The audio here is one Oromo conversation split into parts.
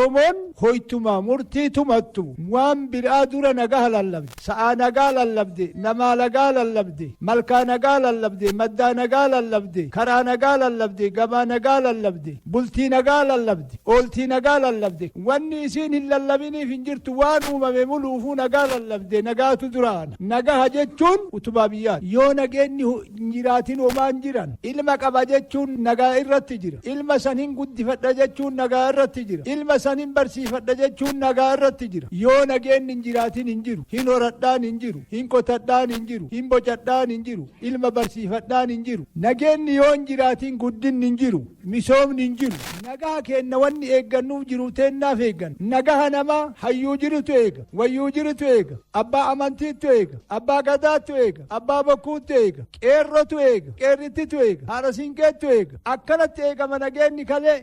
Oromoon hoytuma murtii tumattu waan biraa dura nagaa lallabde. Sa'aa nagaa lallabde, namaa nagaa lallabde, malkaa nagaa lallabde, maddaa nagaa lallabde, karaa nagaa lallabde, gabaa nagaa lallabde, bultii nagaa lallabde, ooltii nagaa lallabde. Wanni isiin hin lallabiniif hin jirtu waan uumame muluufuu nagaa lallabde nagaatu duraana. Nagaha jechuun utubaa biyyaati. Yoo nageenyi hin jiraatin homaan jiran. Ilma qaba jechuun nagaa irratti jira. Ilma san hin guddifadha jechuun nagaa irratti jira. Ilma san hin barsiifadha jechuun nagaa irratti jira. Yoo nageenyi hin jiraatin hin jiru. Hin horadhaan hin jiru. Hin qotadhaan hin jiru. Hin bocadhaan hin jiru. Ilma barsiifadhaan hin jiru. Nageenyi yoo hin jiraatin guddinni hin jiru. Misoomni hin jiru. Nagaa kenna wanni eeggannuuf jiru teennaaf eeggan. Nagaha namaa hayyuu jirutu eega. Wayyuu jirutu eega. Abbaa amantiitu eega. Abbaa gadaatu eega. Abbaa bokkuutu eega. Qeerrotu eega. Qeerrittitu eega. Haadha siinqeetu eega. Akkanatti eegama nageenyi kalee.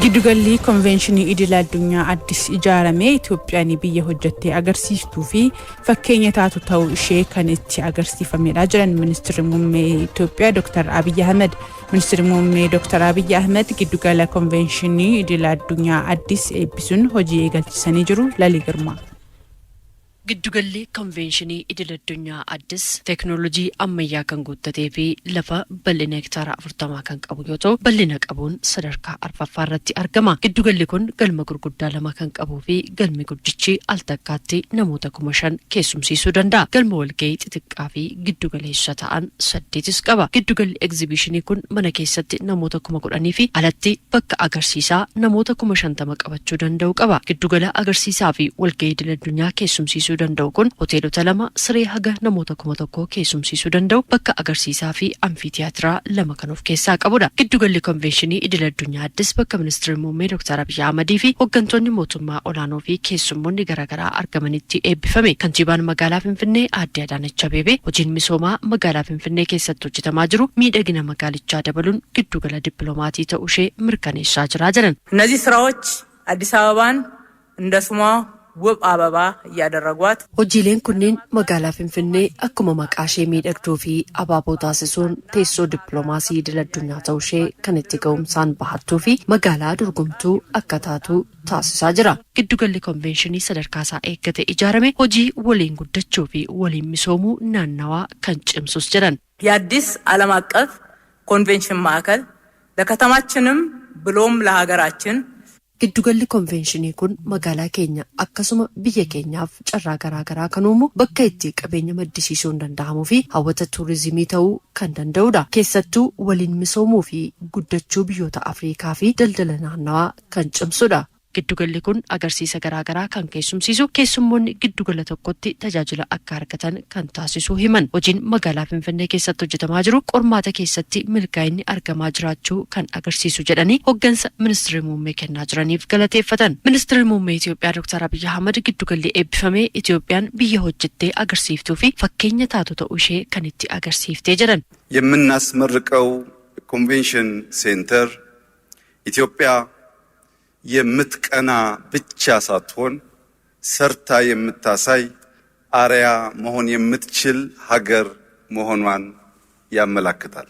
Giddugalli konveenshinii idil addunyaa Addis ijaarame Itoophiyaan biyya hojjettee agarsiistuu fi fakkeenya taatu ta'uu ishee kan itti agarsiifamedha jedhan ministeerri muummee Itoophiyaa Dr. Abiyyi Ahmed. Ministeerri muummee Dr. Abiyyi Ahmed giddugala konveenshinii idil addunyaa Addis eebbisuun hojii eegalchisanii jiru. Lalii Girmaa. Giddugalli konveenshinii idil addunyaa Addis teeknoolojii ammayyaa kan guuttatee fi lafa bal'ina hektaara 40 kan qabu yoo ta'u, bal'ina qabuun sadarkaa arfaffaa irratti argama. Giddugalli kun galma gurguddaa lama kan qabuu fi galmi guddichi al takkaatti namoota 5,000 keessumsiisuu danda'a. Galma walgahii xixiqqaa fi giddugaleessa ta'an saddeetis qaba. Giddugalli egzibiishinii kun mana keessatti namoota 10,000 fi alatti bakka agarsiisaa namoota 50,000 qabachuu danda'u qaba. Giddugala agarsiisaa fi walgahii idil addunyaa keessumsiisuu danda'u kun hoteelota lama, siree haga namoota 1,000 keessumsiisuu danda'u, bakka agarsiisaa fi amfiitiyaatiraa lama kan of keessaa qabudha. Giddugalli konveenshinii idil addunyaa Addis bakka ministeerri muummee Dr. Abiyyi Ahmadii fi hooggantoonni mootummaa olaanoo fi keessummoonni garaagaraa argamanitti eebbifame. Kantiibaan magaalaa Finfinnee Aadde Adaanech Abeebee hojiin misoomaa magaalaa Finfinnee keessatti hojjetamaa jiru miidhagina magaalichaa dabaluun giddugala dippiloomaasii ta'uu ishee mirkaneessaa jira jedhan. እነዚህ ስራዎች አዲስ አበባን እንደ ስሟ ውብ አበባ እያደረጓት Hojiileen kunneen magaalaa Finfinnee akkuma maqaa ishee miidhagduu fi abaaboo taasisuun teessoo dippiloomaasii idil addunyaa ta'uu ishee kan itti ga'umsaan bahattuu fi magaalaa dorgomtuu akka taatu taasisaa jira. Giddugalli konveenshinii sadarkaa isaa eeggate ijaarame hojii waliin guddachuu fi waliin misoomuu naannawaa kan cimsus jedhan. የአዲስ ዓለም አቀፍ ኮንቬንሽን ማዕከል ለከተማችንም ብሎም ለሀገራችን Giddugalli konveenshinii kun magaalaa keenya akkasuma biyya keenyaaf carraa garaagaraa kan uumu bakka itti qabeenya maddisiisuun danda'amuu fi hawwata tuurizimii ta'uu kan danda'udha. Keessattuu waliin misoomuu fi guddachuu biyyoota Afriikaa fi daldala naannawaa kan cimsudha. Giddugalli kun agarsiisa garaagaraa kan keessumsiisu keessummoonni giddugala tokkotti tajaajila akka argatan kan taasisu himan. Hojiin magaalaa Finfinnee keessatti hojjetamaa jiru qormaata keessatti milkaa'inni argamaa jiraachuu kan agarsiisu jedhanii hooggansa ministeerri muummee kennaa jiraniif galateeffatan. Ministeerri muummee Itoophiyaa Dr. Abiyyi Ahmad giddugalli eebbifamee Itoophiyaan biyya hojjettee agarsiiftuu fi fakkeenya taatu ta'uu ishee kan itti agarsiiftee jedhan. የምናስመርቀው ኮንቬንሽን ሴንተር ኢትዮጵያ የምትቀና ብቻ ሳትሆን ሰርታ የምታሳይ አርአያ መሆን የምትችል ሀገር መሆኗን ያመላክታል።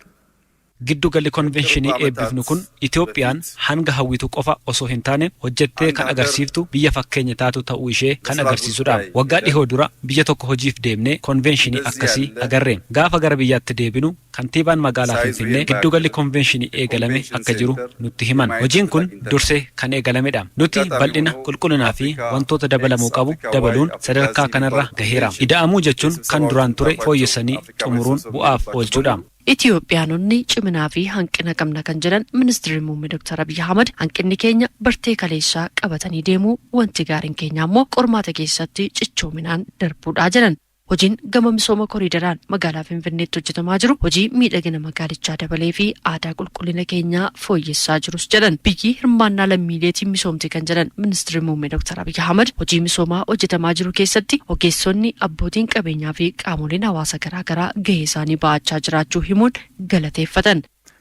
Giddugalli konvenshinii eebbifnu kun Itoophiyaan hanga hawwitu qofa osoo hin taane hojjettee kan agarsiiftu biyya fakkeenya taatu ta'uu ishee kan agarsiisudha. Waggaa dhihoo dura biyya tokko hojiif deemnee konvenshinii akkasii agarre. Gaafa gara biyyaatti deebinu kantiibaan magaalaa Finfinnee giddugalli konvenshinii eegalame akka jiru nutti himan. Hojiin kun dursee kan eegalamedha. Nuti bal'ina, qulqullinaa fi wantoota dabalamuu qabu dabaluun sadarkaa kanarra gaheera. Ida'amuu jechuun kan duraan ture fooyyessanii xumuruun bu'aaf oolchuudha. Itoophiyaanonni ciminaa fi hanqina qabna kan jedhan ministeerri muummee Dr. Abiyyi Ahmad hanqinni keenya bartee kaleessaa qabatanii deemuu, wanti gaariin keenya ammoo qormaata keessatti cichoominaan darbuudha jedhan. Hojiin gama misooma koriidaraan magaalaa Finfinneetti hojjetamaa jiru hojii miidhagina magaalichaa dabalee fi aadaa qulqullina keenyaa fooyyessaa jirus jedhan. Biyyi hirmaannaa lammiileetiin misoomti kan jedhan ministeerri muummee Dr. Abiyyi Ahmad hojii misoomaa hojjetamaa jiru keessatti ogeessonni, abbootiin qabeenyaa fi qaamoleen hawaasa garaagaraa gahee isaanii ba'achaa jiraachuu himuun galateeffatan.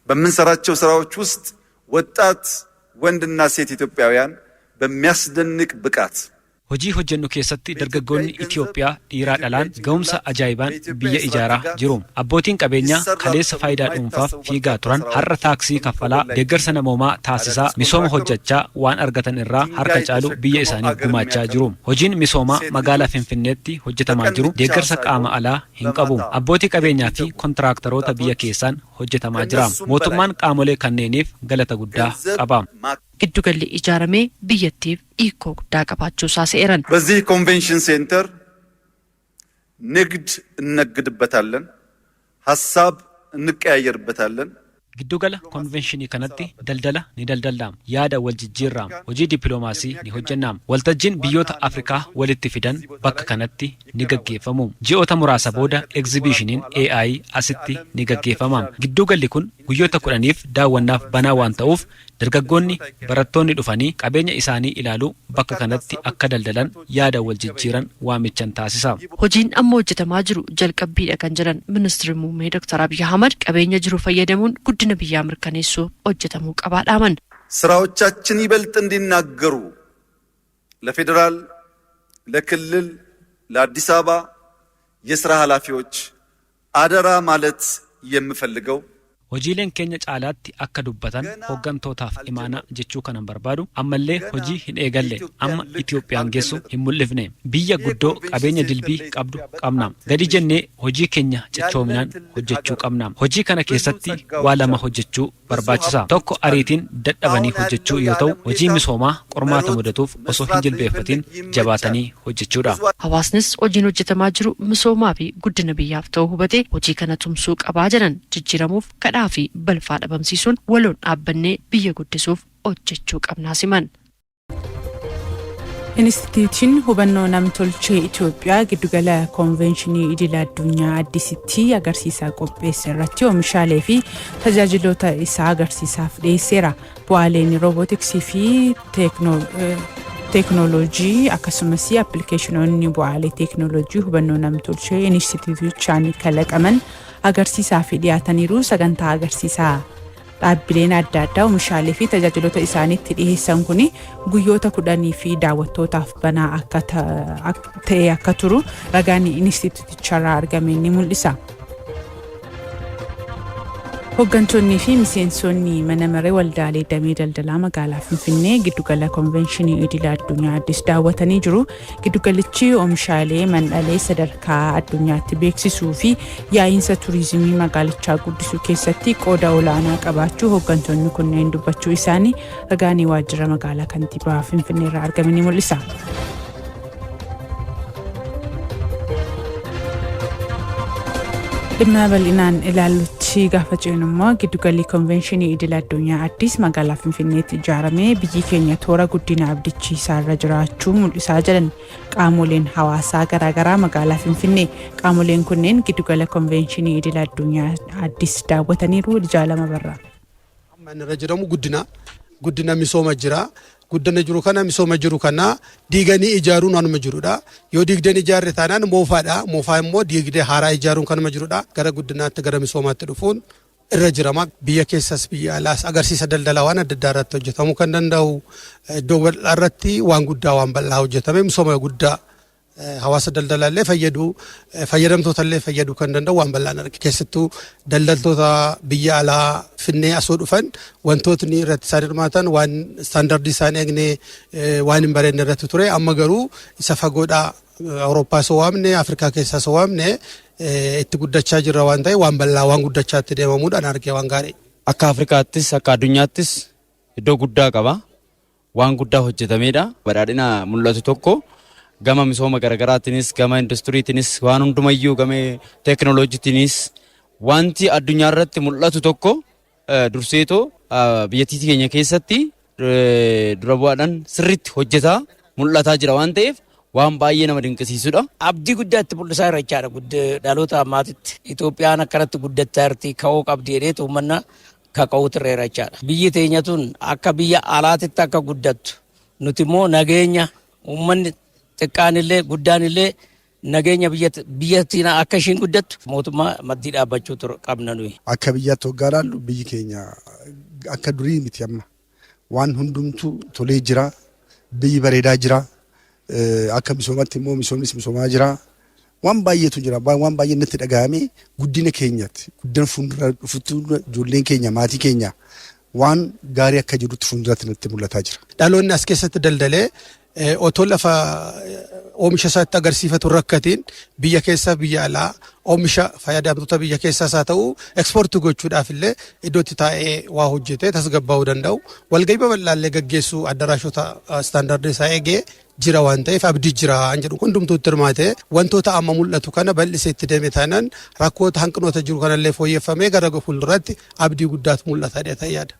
በምንሰራቸው ስራዎች ውስጥ ወጣት ወንድና ሴት ኢትዮጵያውያን በሚያስደንቅ ብቃት Hojii hojjennu keessatti dargaggoonni Itoophiyaa dhiiraa dhalaan ga'umsa ajaa'ibaan biyya ijaaraa jiru. Abbootiin qabeenyaa kaleessa faayidaa dhuunfaaf fiigaa turan har'a taaksii kaffalaa, deeggarsa namoomaa taasisaa, misooma hojjechaa waan argatan irraa harka caalu biyya isaaniif gumaachaa jiru. Hojiin misoomaa magaalaa Finfinneetti hojjetamaa jiru deeggarsa qaama alaa hin qabu. Abbootii qabeenyaa fi kontiraaktaroota biyya keessaan hojjetamaa jira. Mootummaan qaamolee kanneeniif galata guddaa qaba. Giddugalli ijaaramee biyyattiif hiikoo guddaa qabaachuu isaa seeran. በዚህ convention center ንግድ እንነግድበታለን፣ ሀሳብ እንቀያየርበታለን። Giddugala konvenshinii kanatti daldala ni daldalla, yaada wal jijjiirra, hojii dippiloomaasii ni hojjenna. Waltajjiin biyyoota Afrikaa walitti fidan bakka kanatti ni gaggeeffamu. Ji'oota muraasa booda egzibiishiniin AI asitti ni gaggeeffama. Giddugalli kun guyyoota 10f daawwannaaf banaa waan ta'uuf, dargaggoonni, barattoonni dhufanii qabeenya isaanii ilaaluu, bakka kanatti akka daldalan, yaada wal jijjiiran waamichan taasisa. Hojiin amma hojjetamaa jiru jalqabbiidha kan jedhan Ministeerri Muummee Dr. Abiy Ahmad, qabeenya jiru fayyadamuun guddina biyyaa mirkaneessuuf hojjetamuu qabaa dhaaman. ስራዎቻችን ይበልጥ እንዲናገሩ ለፌዴራል፣ ለክልል፣ ለአዲስ አበባ የስራ ኃላፊዎች አደራ ማለት የምፈልገው Hojiileen keenya caalaatti akka dubbatan hooggantootaaf imaanaa jechuu kanan barbaadu, ammallee hojii hin eegalle, amma Itoophiyaan geessu hin mul'ifne. Biyya guddoo qabeenya dilbii qabdu qabna. Gadi jennee hojii keenya cichoominaan hojjechuu qabna. Hojii kana keessatti waa lama hojjechuu barbaachisa. Tokko, ariitiin dadhabanii hojjechuu yoo ta'u, hojii misoomaa qormaata mudatuuf osoo hin jilbeeffatin jabaatanii hojjechuudha. Hawaasnis hojiin hojjetamaa jiru misoomaa fi guddina biyyaaf ta'uu hubatee hojii kana tumsuu qabaa jedhan. Jijjiiramuuf kadhaa fi balfaa dhabamsiisuun waloon dhaabbannee biyya guddisuuf hojjechuu qabnaa siman. Inistituutiin hubannoo namtolchee Itoophiyaa giddugala koonvenshinii idil addunyaa Addisitti agarsiisa qopheesse irratti oomishaalee fi tajaajiloota isaa agarsiisaaf dhiyeesseera. Bu'aaleen roobootiksii fi teeknooloojii akkasumas appilikeeshinoonni bu'aalee teeknooloojii hubannoo namtolchee inistituutichaan kalaqaman agarsiisaa fi dhiyaataniiru. Sagantaa agarsiisaa dhaabbileen adda addaa oomishaalee fi tajaajiloota isaaniitti dhiyeessan kun guyyoota 10 fi daawwattootaaf banaa akka ta'e akka turu ragaan inistituuticharraa argame ni mul'isa. Hooggantoonnii fi miseensonni mana maree waldaalee damee daldalaa magaalaa Finfinnee giddugala konvenshinii idil addunyaa Addis daawwatanii jiru. Giddugalichi oomishaalee mandhalee sadarkaa addunyaatti beeksisuu fi yaa'iinsa turizimii magaalichaa guddisuu keessatti qooda olaanaa qabaachuu hooggantoonni kunneen dubbachuu isaanii ragaanii waajjira magaalaa kantiibaa Finfinnee irraa argame ni mul'isa. Dhimma bal'inaan ilaallutti gaafa ceenu immoo, giddugalli konvenshinii idil addunyaa Addis magaalaa Finfinneetti ijaaramee biyyi keenya toora guddina abdachiisaa irra jiraachuu mul'isaa jedhan qaamoleen hawaasaa garaagaraa magaalaa Finfinnee. Qaamoleen kunneen giddugala konvenshinii idil addunyaa Addis daawwataniiru. Jaalama barraa. Amma inni irra jiramu guddina misooma jira. Guddina jiru kana, misooma jiru kana diiganii ijaaruun waanuma jirudha. Yoo diigdanii ijaarre taanaan moofaadha. Moofaa immoo diigdee haaraa ijaaruun kanuma jirudha. Gara guddinaatti, gara misoomaatti dhufuun irra jirama. Biyya keessas biyya alaas agarsiisa daldalaa waan adda addaa irratti hojjetamuu kan danda'u, iddoo bal'aa irratti waan guddaa, waan bal'aa hojjetame, misooma guddaa hawaasa daldalaa fayyadu, fayyadamtoota illee fayyaduu kan danda'u waan bal'aan arge. Keessattuu daldaltoota biyya alaa finnee asoo dhufan, wantootni irratti isaan hirmaatan waan istaandardii isaan eegne, waan hin bareedne irratti ture. Amma garuu isa fagoodhaa Awurooppaa osoo waamne, Afrikaa keessaa osoo waamne, itti guddachaa jirra waan ta'e, waan bal'aa waan guddachaatti deemamuudhaan argee, waan gaarii. Akka Afrikaattis akka addunyaattis iddoo guddaa qaba. Waan guddaa hojjetamedha. Badhaadhina mul'atu tokko gama misooma garaagaraatiinis, gama industiriitiinis, waan hundumayyuu, gama teekinooloojiitiinis wanti addunyaa irratti mul'atu tokko durseetoo biyyattii keenya keessatti dura bu'aadhaan sirriitti hojjetaa mul'ataa jira waan ta'eef, waan baay'ee nama dinqisiisudha. Abdii guddaa itti mul'isaa jira jechaadha dhaloota ammaatitti. Itoophiyaan akkanatti guddachaa jirti, ka'uu qabdi jedheetu uummanna kaka'uu turreera jechaadha. Biyyi teenya tun akka biyya alaatitti akka guddattu, nuti immoo nageenya, uummanni xiqqaan illee guddaan illee nageenya biyyattiin akka ishiin guddattu mootummaa maddii dhaabbachuu qabna nuyi. Akka biyyaatti hoggaa ilaallu, biyyi keenya akka durii miti amma. Waan hundumtuu tolee jira. Biyyi bareedaa jira. Akka misoomatti immoo misoomnis misoomaa jira. Waan baay'eetu jira. Waan baay'ee natti dhagahame guddina keenyatti guddina fuuldura dhufutti ijoolleen keenya maatii keenya waan gaarii akka jirutti fuulduratti natti mul'ataa jira. Dhaloonni as keessatti daldalee otoo lafa oomisha isaatti agarsiifatu rakkatiin biyya keessaa biyya alaa oomisha fayyadamtoota biyya keessaas haa ta'u ekspoortii gochuudhaaf illee iddootti taa'ee waa hojjetee tasgabbaa'uu danda'u. Walgahii babal'aallee gaggeessuu addaraashota istaandardii isaa eegee jira waan ta'eef abdii jira an jedhu hundumtuu itti hirmaatee wantoota amma mul'atu kana bal'isee itti deeme taanaan rakkoota hanqinoota jiru kanallee fooyyeffamee gara fuulduraatti abdii guddaatu mul'ata jedhee yaada.